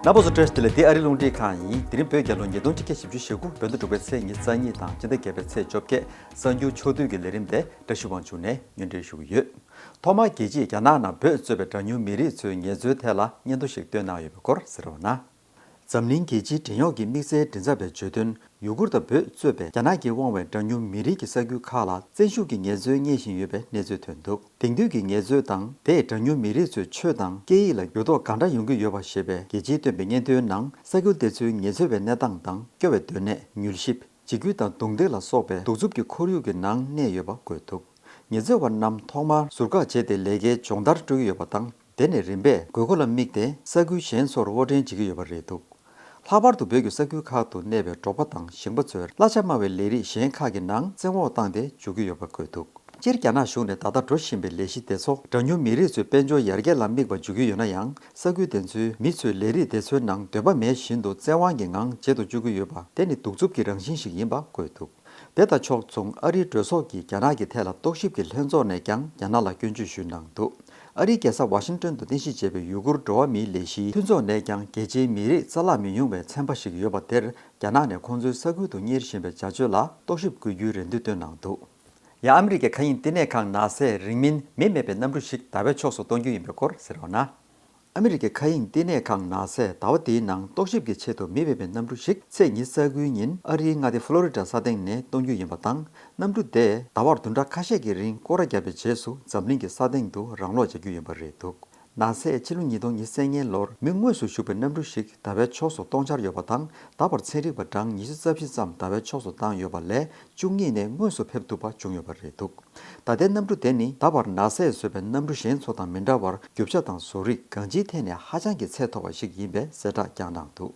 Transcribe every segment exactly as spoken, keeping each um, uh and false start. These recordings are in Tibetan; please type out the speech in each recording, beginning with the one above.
རྣམ་པ་ཚོ་བཀྲ་ཤིས་བདེ་ལེགས། འདི་ཨ་རི་རླུང་འཕྲིན་ཁང་ཡིན། དེ་རིང་བོད་རྒྱལ་ལོ་ཉིས་སྟོང་ཆིག་བརྒྱ་བཞི་བཅུ་ཞེ་དགུ། བོད་ཟླ་དྲུག་པའི་ཚེས་ཉི་ཤུ་རྩ་གཉིས་དང་སྤྱི་ཟླ་བརྒྱད་པའི་ཚེས་བཅོ་བརྒྱད། གསར་འགྱུར་ཕྱོགས་བསྡུས་ཀྱི་ལས་རིམ་དེ་བཀྲ་ཤིས་དབང་ཕྱུག་ནས་སྙན་སྒྲོན་ཞུ་གི་ཡོད། ཐོག་མར་རྒྱལ་སྤྱིས་རྒྱ་ནག་ནང་བོད་གཙོས་པའི་གྲངས་ཉུང་མི་རིགས་ཚོའི་ངལ་རྩོལ་ཐད་ལ་སྙན་ཐོ་ཞིག་བཏོན་གནང་ཡོད་པའི་སྐོར་གསན་རོགས་གནང་། འཛམ་གླིང་རྒྱལ་སྤྱིའི་བྲན་གཡོག་གི་དམིགས་བསལ་མགྲིན་ཚབ་པས་བརྗོད་དོན། ཡུ་གུར་དང་བོད་གཙོས་པའི་རྒྱ་ནག་གིས་དབང་བའི་གྲངས་ཉུང་མི་རིགས་ཀྱི་ས་ཁུལ་ཁག་ལ་བཙན་ཤུགས་ཀྱིས་ངལ་རྩོལ་གཉེར་བཞིན་ཡོད་པའི་གནས་ཚུལ་ཐོན་འདུག་དེང་དུས་ཀྱི་ངལ་རྩོལ་དང་དེས་གྲངས་ཉུང་མི་རིགས་ཚོའི་ཆོས་དང་སྐད་ཡིག་ལ་འགྱུར་ལྡོག་གང་འདྲ་ཡོང་གི་ཡོད་པ་ཞེས་པའི་རྒྱལ་སྤྱིས་བཏོན་པའི་སྙན་ཐོའི་ནང་། ས་ཁུལ་དེ་ཚོའི་ངལ་རྩོལ་བའི་གནས་སྟངས་དང་། སྐྱོ་བའི་སྡོད་གནས། མྱུལ་ཞིབ། འཇིགས་སྐུལ་དང་རྡུང་རྡེག་ལ་སོགས་པའི་གདུག་རྩུབ་ཀྱི་ཁོར་ཡུག་གི་ནང་གནས་ཡོད་པ་བཀོད་འདུག་ངལ་རྩོལ་བ་རྣམས་ཐོག་མར་ཟུར་བཀག་བྱས་ཏེ་ལས་ཀའི་སྦྱོང་བརྡར་སྤྲོད་ཀྱི་ཡོད་པ་དང་། དེ་ནས་རིམ་པས་དགོས་མཁོ་ལ་དམིགས་ཏེ་ས་ཁུལ་གཞན་ཚོར་དབོར་འདྲེན་བྱེད་ཀྱི་ཡོད་པ་རེད་འདུག་ལྷག་པར་དུ་བོད་ཀྱི་ས་ཁུལ་ཁག་ཏུ་གནས་པའི་འབྲོག་པ་དང་ཞིང་པ་ཚོས་གླ་ཆ་དམའ་བའི་ལས་རིགས་གཞན་ཁག་གི་ནང་བཙན་འོག་བཏང་སྟེ་འཇུག་གི་ཡོད་པ་བཀོད་འདུག་སྤྱིར་རྒྱ་ནག་གཞུང་ནས་ད་ལྟ་འགྲོ་བཞིན་པའི་ལས་གཞི་དེ་ཚོ་གྲངས་ཉུང་མི་རིགས་ཚོའི་དཔལ་འབྱོར་ཡར་རྒྱས་ལ་དམིགས་པ་འཇུག་གི་ཡོད་ན་ཡང་། ས་ཁུལ་དེ་ཚོའི་མི་ཚོས་ལས་རིགས་དེ་ཚོའི་ནང་འདོད་པ་མེད་བཞིན་དུ་བཙན་དབང་གི་ངང་བརྗེད་དུ་བཅུག་གི་ཡོད་པ་དེ་ནི་གདུག་རྩུབ་ཀྱི་རང་བཞིན་ཞིག་ཡིན་པ་བཀོད་འདུག་དེ་དང་ཕྱོགས་མཚུངས། ཨ་རིའི་གྲོས་ཚོགས་ཀྱི་རྒྱ་ནག་གི་ཐད་ལ་རྟོག་ཞིབ་ཀྱི་ལྷན་ཚོགས་ནས་ཀྱང་རྒྱ་ནག་ལ་སྐྱོན་བརྗོད་ཞུས་གནང་འདུག་ཨ་རིའི་རྒྱལ་ས་ཝ་ཤིང་ཏོན་དུ་རྟེན་གཞི་བྱས་པའི་ཡུ་གུར་འགྲོ་བ་མིའི་ལས་གཞིའི་མཐུན་ཚོགས་ནས་ཀྱང་རྒྱལ་སྤྱིའི་མི་རིགས་རྩ་བརླག་མི་ཡོང་བའི་ཚན་པ་ཞིག་ཡོད་པ་དེར། རྒྱ་ནག་ནས་ཁོང་ཚོའི་ས་ཁུལ་དུ་གཉེར་བཞིན་པའི་བྱ་སྤྱོད་ལ་རྟོག་ཞིབ་དགོས་རྒྱུའི་རེ་འདུན་བཏོན་གནང་འདུག་ཡང་ཨ་མི་རི་ཀའི་མཁའ་དབྱིངས་བསྟི་གནས་ཁང་ནཱ་སཱས་རིང་མིན་མེ་མེད་པའི་གནམ་གྲུ་ཞིག་ཟླ་བའི་ཕྱོགས་སུ་གཏོང་རྒྱུ་ཡིན་པའི་སྐོར་གསན་རོགས་གནང་། ཨ་མི་རི་ཀའི་མཁའ་དབྱིངས་བསྟི་གནས་ཁང་ནཱ་སཱས་ཟླ་བ་འདིའི་ནང་རྟོག་ཞིབ་ཀྱི་ཆེད་དུ་མེ་མེད་པའི་གནམ་གྲུ་ཞིག་ཚེས་ཉི་ཤུ་རྩ་དགུའི་ཉིན་ཨ་རིའི་མངའ་སྡེ་ཕློ་རི་ཌ་ས་སྟེང་ནས་གཏོང་རྒྱུ་ཡིན་པ་དང་། གནམ་གྲུ་དེས་ཟླ་བར་བདུན་ཕྲག་ཁ་ཤས་ཀྱི་རིང་སྐོར་ར་བརྒྱབ་པའི་རྗེས་སུ་འཛམ་གླིང་གི་ས་སྟེང་དུ་རང་སློག་བྱ་རྒྱུ་ཡིན་པ་རེད་འདུག་ནཱ་སཱས་ཕྱི་ལོ་ཉིས་སྟོང་ཉི་ཤུ་རྩ་ལྔའི་ལོར་མི་དངོས་སུ་ཞུགས་པའི་གནམ་གྲུ་ཞིག་ཟླ་བའི་ཕྱོགས་སུ་གཏོང་འཆར་ཡོད་པ་དང་། ད་བར་ཚན་རིག་པ་གྲངས་ཉི་ཤུ་རྩ་བཞི་ཙམ་ཟླ་བའི་ཕྱོགས་སུ་བཏང་ཡོད་པ་ལས་བཅུ་གཉིས་ནས་དངོས་སུ་ཕེབས་ཐུབ་པ་བྱུང་ཡོད་པ་རེད་འདུག་ད་ལྟའི་གནམ་གྲུ་དེ་ནི་ད་བར་ནཱ་སཱས་བཟོས་པའི་གནམ་གྲུ་གཞན་ཚོ་དང་མི་འདྲ་བར་རྒྱུ་ཆ་དང་བཟོ་རིག་གང་ཅིའི་ཐད་ནས་ཧ་ཅང་གི་ཚད་མཐོ་བ་ཞིག་ཡིན་པའི་གསལ་བསྒྲགས་ཀྱང་གནང་འདུག་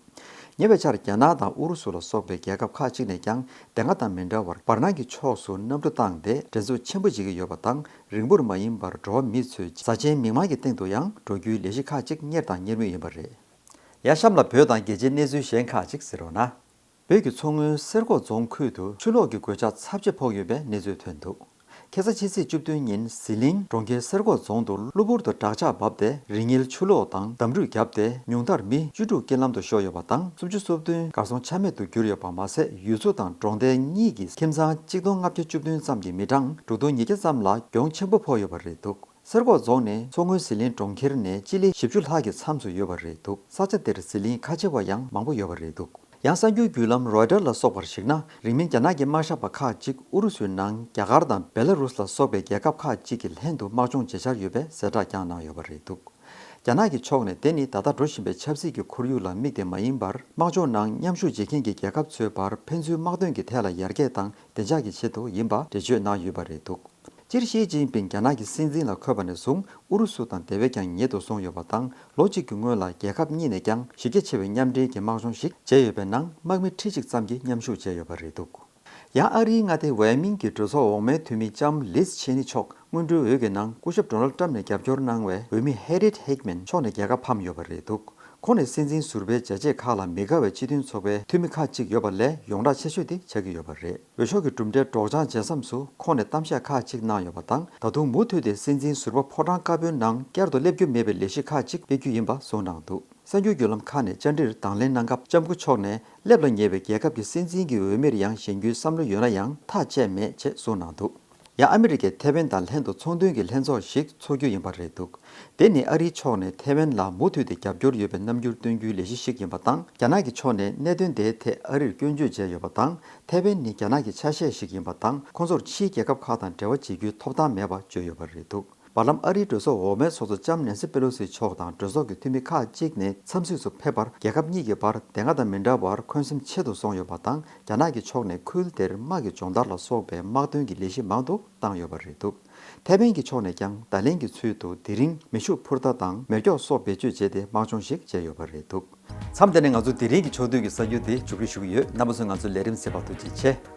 ཉེ་བའི་ཆར་རྒྱ་ནག་དང་ཨུ་རུ་སུ་ལ་སོགས་པའི་རྒྱལ་ཁབ་ཁག་ཅིག་ནས་ཀྱང་དེ་སྔ་དང་མི་འདྲ་བར་བར་སྣང་གི་ཕྱོགས་སུ་གནམ་གྲུ་བཏང་སྟེ་འགྲན་རྩོད་ཆེན་པོ་བྱེད་ཀྱི་ཡོད་པ་དང་། རིང་པོར་མ་ཡིན་པར་འགྲོ་བ་མི་ཚོས་བཟའ་ཆེན་མིག་དམར་གྱི་སྟེང་དུ་ཡང་འགྲོ་རྒྱུའི་ལས་གཞི་ཁག་ཅིག་གཉེར་དང་གཉེར་མུས་ཡིན་པ་རེད། ཡ། གཤམ་ལ་བོད་དང་རྒྱལ་སྤྱིའི་གནས་ཚུལ་གཞན་ཁག་ཅིག་གསན་རོགས་གནང་། བོད་ཀྱི་མཚོ་སྔོན་སེར་ཀོ་རྫོང་ཁུལ་དུ་ཆུ་ལོག་གི་གོད་ཆག་ཚབས་ཆེ་ཕོག་ཡོད་པའི་གནས་ཚུལ་ཐོན་འདུག་ཁ་སང་ཕྱི་ཚེས་བཅུ་བདུན་ཉིན་ཟི་ལིང་གྲོང་ཁྱེར་སེར་ཀོ་རྫོང་དུ་གློ་བུར་དུ་དྲག་ཆར་བབས་ཏེ། རི་ཉིལ་ཆུ་ལོག་དང་འདམ་འབྲུས་བརྒྱབ་སྟེ། ཉུང་མཐར་མི་བཅུ་དྲུག་རྐྱེན་ལམ་དུ་ཤོར་ཡོད་པ་དང་། སུམ་ཅུ་སོ་བདུན་གར་སོང་ཆ་མེད་དུ་གྱུར་ཡོད་པ་མ་ཟད། ཡུལ་ཚོ་དང་གྲོང་རྡལ་གཉིས་ཀྱི་ཁྱིམ་ཚང་གཅིག་སྟོང་ལྔ་བརྒྱ་བཅུ་བདུན་ཙམ་གྱི་མི་གྲངས་དྲུག་སྟོང་ཉིས་བརྒྱ་ཙམ་ལ་གྱོང་ཆེན་པོ་ཕོག་ཡོད་པ་རེད་འདུག་སེར་ཀོ་རྫོང་ནི་མཚོ་སྔོན་ཟི་ལིང་གྲོང་ཁྱེར་ནས་སྤྱི་ལེ་བཞི་བཅུ་ལྷག་གི་མཚམས་སུ་ཡོད་པ་རེད་འདུག་ས་ཆ་དེར་ཟི་ལིང་ཁ་ཆེ་བ་ཡང་མང་པོ་ཡོད་པ་རེད་འདུག་ཡང་གསར་འགྱུར་བརྒྱུད་ལམ་རོའི་ཊར་ལ་སོགས་པར་གཞིགས་ན། རིང་མིན་རྒྱ་ནག་གི་དམག་ཞབས་པ་ཁག་ཅིག་ཨུ་རུ་སུའི་ནང་རྒྱ་གར་དང་བེ་ལ་རུས་ལ་སོགས་པའི་རྒྱལ་ཁབ་ཁག་ཅིག་གི་ལྷན་དུ་དམག་སྦྱོང་བྱེད་འཆར་ཡོད་པའི་གསལ་བསྒྲགས་ཀྱང་གནང་ཡོད་པ་རེད་འདུག་རྒྱ་ནག་གི་ཕྱོགས་ནས་དེ་ནི་ད་ལྟ་འགྲོ་བཞིན་པའི་ཆབ་སྲིད་ཀྱི་ཁོར་ཡུག་ལ་དམིགས་ཏེ་མ་ཡིན་པར། དམག་སྦྱོང་ནང་མཉམ་ཞུགས་བྱེད་མཁན་གྱི་རྒྱལ་ཁབ་ཚོའི་བར་ཕན་ཚུན་དམག་དོན་གྱི་ཐད་ལ་ཡར་རྒྱས་དང་བདེ་འཇགས་ཀྱི་ཆེད་དུ་ཡིན་པ་འགྲེལ་བརྗོད་གནང་ཡོད་པ་རེད་འདུག་སྤྱིར་ཞི་ཅིན་ཕིང་རྒྱ་ནག་གི་སྲིད་འཛིན་ལ་འཁོད་པ་ནས་བཟུང་ཨུ་རུ་སུ་དང་དེ་བས་ཀྱང་ཉེ་དུ་སོང་ཡོད་པ་དང་། ལོ་གཅིག་གི་སྔོན་ལ་རྒྱལ་ཁབ་གཉིས་ནས་ཀྱང་གཞི་རྒྱ་ཆེ་བའི་མཉམ་འབྲེལ་གྱི་དམག་སྦྱོང་ཞིག་བྱས་ཡོད་པའི་ནང་དམག་མི་ཁྲི་གཅིག་ཙམ་གྱིས་མཉམ་ཞུགས་བྱས་ཡོད་པ་རེད་འདུག་ཡང་ཨ་རིའི་མངའ་སྡེ་ཝེ་མིན་གྱི་གྲོས་ཚོགས་འོག་མའི་འཐུས་མི་ལྕམ་ལིས་ཆེ་ནི་མཆོག་སྔོན་འགྲོའི་འོས་ཀྱི་ནང་སྐུ་ཞབས་ཌོ་ནལ་ཊམ་ནས་རྒྱབ་སྐྱོར་གནང་བའི་འོས་མི་ཧེ་རིད་ཧེག་མན་མཆོག་ནས་རྒྱལ་ཁ་ཕམ་ཡོད་པ་རེད་འདུག་ཁོང་ནས་སྲིད་འཛིན་ཟུར་པའི་བྱས་རྗེས་ཁག་ལ་མི་དགའ་བའི་སྤྱི་མཐུན་ཚོགས་པའི་འཐུས་མི་ཁག་ཅིག་ཡོད་པ་ལས་ཡོངས་གྲགས་ཆེ་ཤོས་དེ་ཆགས་ཀྱི་ཡོད་པ་རེད། འོས་ཤོག་གི་གྲུབ་འབྲས་སྒྲོག་སྦྱང་བྱེད་མཚམས་སུ་ཁོང་ནས་གཏམ་བཤད་ཁག་ཅིག་གནང་ཡོད་པ་དང་། ད་དུང་མུ་མཐུད་དེ་སྲིད་འཛིན་ཟུར་པ་ཕོ་བྲང་དཀར་པོའི་ནང་བསྐྱར་དུ་སླེབས་རྒྱུ་མེད་པའི་ལས་གཞི་ཁག་ཅིག་སྤེལ་རྒྱུ་ཡིན་པ་གསུངས་གནང་འདུག་གསར་འགྱུར་བརྒྱུད་ལམ་ཁག་ནས་བཅར་འདྲིར་དང་ལེན་གནང་སྐབས། ལྕམ་སྐུ་མཆོག་ནས་སླེབས་ལ་ཉེ་བའི་རྒྱལ་ཁབ་ཀྱི་སྲིད་འཛིན་གྱི་འོས་མིར་ཡང་བཞེངས་རྒྱུའི་བསམ་བློ་ཡོད་ན་ཡང་ཐག་བཅད་མེད་ཅེས་གསུངས་གནང་འདུག་ཡང་ཨ་མི་རི་ཀས་ཐེ་ཝན་དང་ལྷན་དུ་ཚོང་དོན་གྱི་ལྷན་ཚོགས་ཤིག་འཚོགས་རྒྱུ་ཡིན་པ་རེད་འདུག་དེ་ནི་ཨ་རིའི་ཕྱོགས་ནས་ཐེ་ཝན་ལ་མུ་མཐུད་དེ་རྒྱབ་སྐྱོར་ཡོད་པའི་རྣམ་འགྱུར་སྟོན་རྒྱུའི་ལས་གཞི་ཞིག་ཡིན་པ་དང་། རྒྱ་ནག་གི་ཕྱོགས་ནས་གནད་དོན་དེའི་ཐད་ཨ་རིར་སྐྱོན་བརྗོད་བྱས་ཡོད་པ་དང་། ཐེ་ཝན་ནི་རྒྱ་ནག་གི་ཆ་ཤས་ཤིག་ཡིན་པ་དང་། ཁོང་ཚོར་ཕྱིའི་རྒྱལ་ཁབ་ཁག་དང་འབྲེལ་བ་བྱེད་རྒྱུའི་ཐོབ་ཐང་མེད་པ་བརྗོད་ཡོད་པ་རེད་འདུག་བར་ལམ་ཨ་རིའི་གྲོས་ཚོགས་འོག་མའི་ཚོགས་གཙོ་ལྕམ་ནན་སི་པེ་ལོ་སི་མཆོག་དང་གྲོས་ཚོགས་ཀྱི་འཐུས་མི་ཁག་ཅིག་ནས་འཚམས་གཟིགས་སུ་ཕེབས་པར། རྒྱལ་ཁབ་གཉིས་ཀྱི་བར་དེ་སྔ་དང་མི་འདྲ་བར་འཁོན་སེམས་ཆེ་རུ་སོང་ཡོད་པ་དང་། རྒྱ་ནག་གི་ཕྱོགས་ནས་ཁུལ་དེར་དམག་གི་སྦྱོང་བརྡར་ལ་སོགས་པའི་དམག་དོན་གྱི་ལས་གཞི་མང་དུ་བཏང་ཡོད་པ་རེད་འདུག་ཐེ་ཝན་གྱི་ཕྱོགས་ནས་ཀྱང་བརྡ་ལན་གྱི་ཚུལ་དུ་དེ་རིང་མེ་ཤུགས་འཕུར་མདའ་དང་མེ་སྒྱོགས་སོགས་བེད་སྤྱོད་བྱས་ཏེ་དམག་སྦྱོང་ཞིག་བྱས་ཡོད་པ་རེད་འདུག་མཚམས་འདི་ནས་ང་ཚོ་དེ་རིང་གི་ཕྱོགས་བསྡུས་ཀྱི་གསར་འགྱུར་དེ་མཇུག་སྒྲིལ་ཞུ་གི་ཡོད། རྣམ་པ་ཚོས་ང་ཚོའི་ལས་རིམ་གསན་པར་ཐུགས་རྗེ་ཆེ།